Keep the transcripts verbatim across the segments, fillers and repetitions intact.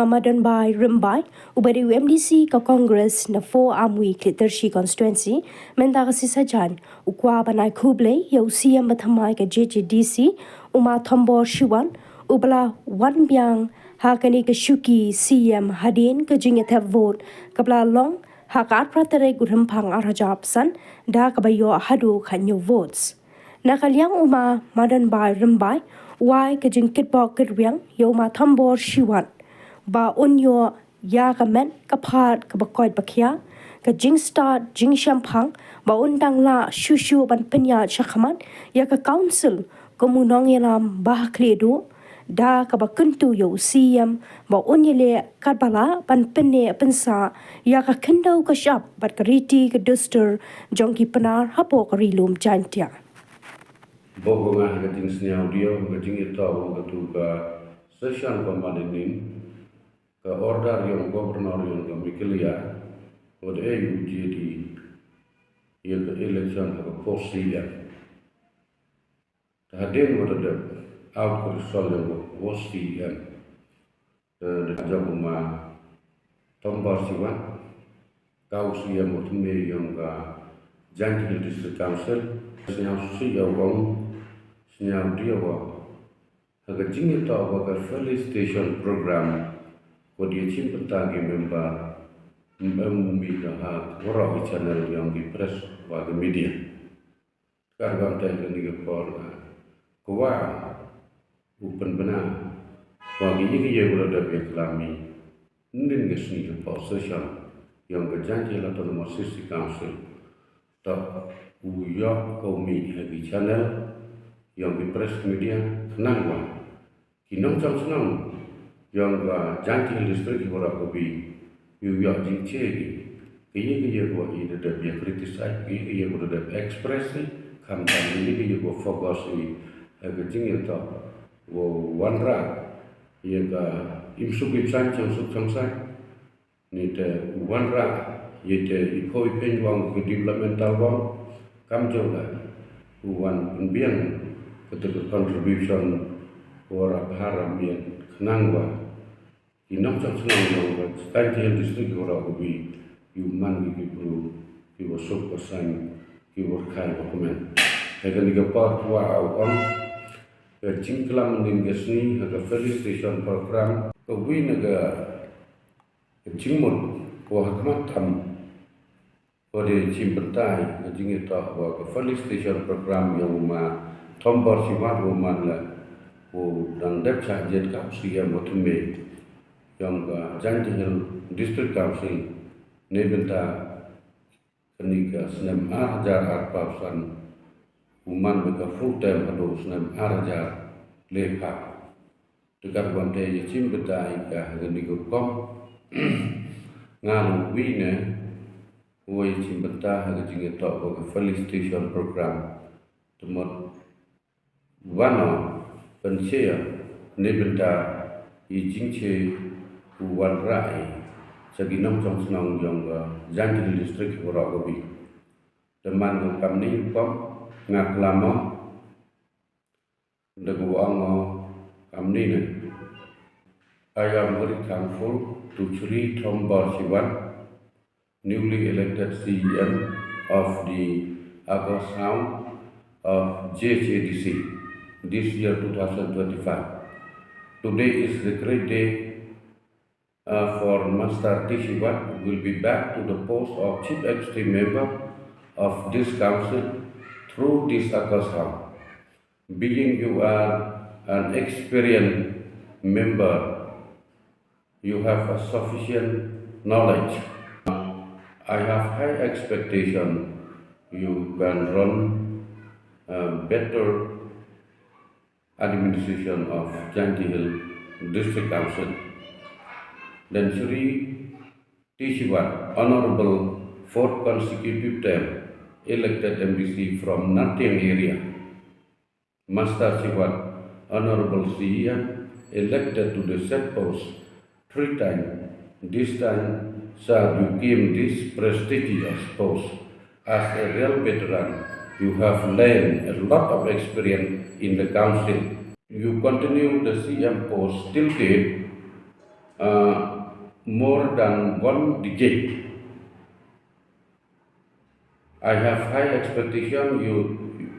Madanbai Rymbai, uba dei u M D C ka Congress na four Amwi Khliehtyrshi Constituency, mynta ka sngi Saitjaiñ, u kwah ban ai khublei ïa u C M bathymmai ka J J D C, u Ma Thombor Shiwat, uba la wan biang ha kane ka shuki C M hadien ka jingïathep vote kaba la long ha ka arphew tarik u Rymphang arhajar arphew san, da kaba ïoh haduh khathynñiew votes. Na ka liang u Ma Madanbai Rymbai u ai ka jingkitbok kitrwiang ïa u Ma Thombor Shiwat ba un ïoh ïa ka met ka phad kaba koit ba khiah, ka jingstad jingshemphang, ba un dang lah shuh shuh ban pynïaid shakhmat ïa ka council kum u nongïalam ba ha khlieh duh, da kaba kyntu ïa u C M ba un ïaleh katba lah ban pynneh pynsah ïa ka khyndew ka shyiap bad ka riti ka dustur jong ki Pnar hapoh ka Ri Lum Jaiñtia. Bok ba nga ha ka jingsngew diaw ha ka jingïatoh ha katu ka session ka Monday nin, ka order yong Governor yong ka Meghalaya, wat e u J D, ïa ka election ha ka post C M. Te hadien wat da dep out ka result yong ka post C M. Te da jong u Ma Thombor Shiwat, ka u C M u thymme yong ka Jaintia Hills District Council, sñiaw shisha u ong, sñiaw diaw ha ka jingïatoh wa ka felicitation program, wa da ïashim bynta ki member, em, em, mi da ha waroh ki channel yong ki press wa ki media. Kar ban tei kani ka por, ah, kwah u pynbna wa ki ïa ki ïa u la dep ïa klam i. Nin ka sngi ka post session yong ka Jaintia Hills Autonomous District Council. To u ïoh ka u mih ha ki channel yong ki press media khnang wa ki nongchong chnong yong ka Jaintia Hills District hi waroh ka bynta u ïoh jingchei ki. Ki ïa ki ïa ko i da dep ïa criticize, ki ïa ki ïa ko da dep express i, khamtam ki ïa ki ïa ko focus i ha ka jingïatoh wa wanrah ïa ka imsuk imsaiñ, changsuk changsaiñ. Ni te u wanrah ïa te i poi pyn wang ki developmental wang, kam jong la u wan pynbiang ka te ka contribution wa ra bha ra miat khnang wa ki nongchong chnong yong ka Jaintia Hills District wa ra u bi ïa u man ki ki bru ki wa suk wa saiñ ki wa rkhai wa kmen. Te kani ka por kwah u ong ka jingklam nin ka sngi ha ka felicitation program ka wi na ka Ka jingmut ko ha khmat tam ko de chimbynta ka jingïatoh wa ka felicitation program yong u Ma Thombor Shiwat u man la u dang dep shah jied ka C M u thymme yong ka Jaintia Hills District Council ne bynta kani ka snem ar hajar arphew san u man bad ka full term haduh snem ar hajar lephew. Te kat ban te ïa chimbynta ïa ka ha kani ka rukom nga long wi ne u ïa chimbynta ha ka jingïatoh ka felicitation program. Te mut wan o pynshai ne bynta ïa jingshai u wanrah ïa sa ki nongchong chnong yong ka Jaintia Hills District waroh ka bynta. Te man ka kamni rukom nga klam o da ka wa ong o kamni ne. I am very thankful to Shri Thombor Shiwat, newly elected C M of the August round of J H A D C this year two thousand twenty-five. Today is the great day uh, for Master T Shiwat will be back to the post of Chief Executive Member of this Council through this August round. Being you are an experienced member, you have a sufficient knowledge. I have high expectation you can run a better administration of Jaintia Hills District Council. Then Shri T Shiwat, Honorable fourth consecutive term elected M D C from Nartiang area. Master Shiwat, Honorable C M, elected to the said post three times. This time, sir, you came this prestigious post. As a real veteran, you have learned a lot of experience in the council. You continue the C M post till date. uh, more than one decade. I have high expectation you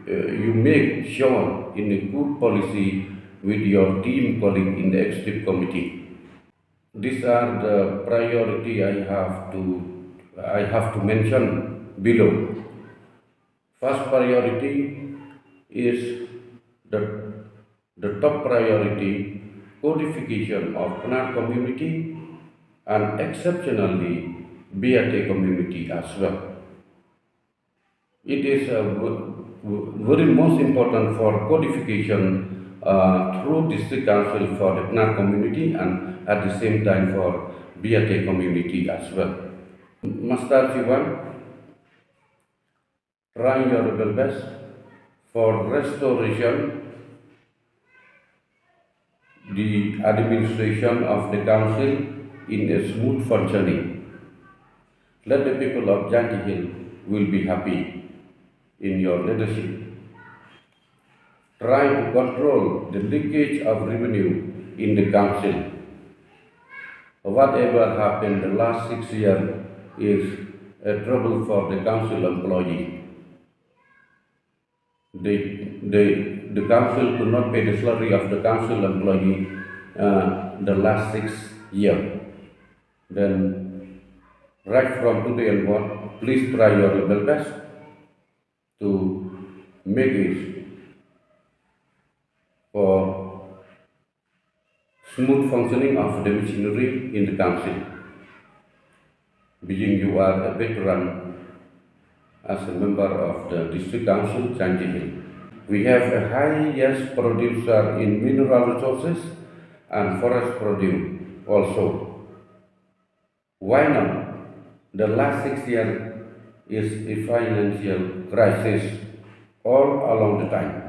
uh, you make sure in a good policy with your team colleague in the executive committee. These are the priority I have to I have to mention below. First priority is the the top priority codification of Pnar community and exceptionally Biate community as well. It is uh, very most important for codification uh, through district council for the Pnar community and at the same time for Biate community as well. Master Siwan, try your level best for restoration the administration of the council in a smooth functioning. Let the people of Jaintia Hills will be happy in your leadership. Try to control the leakage of revenue in the council. Whatever happened the last six years is a trouble for the council employee. The, the, the council could not pay the salary of the council employee uh, the last six years. Then, right from today onward, please try your level best to make it for smooth functioning of the machinery in the council. Being you are a veteran as a member of the District Council, Jaintia Hills, we have a highest producer in mineral resources and forest produce also. Why now? The last six years is a financial crisis all along the time.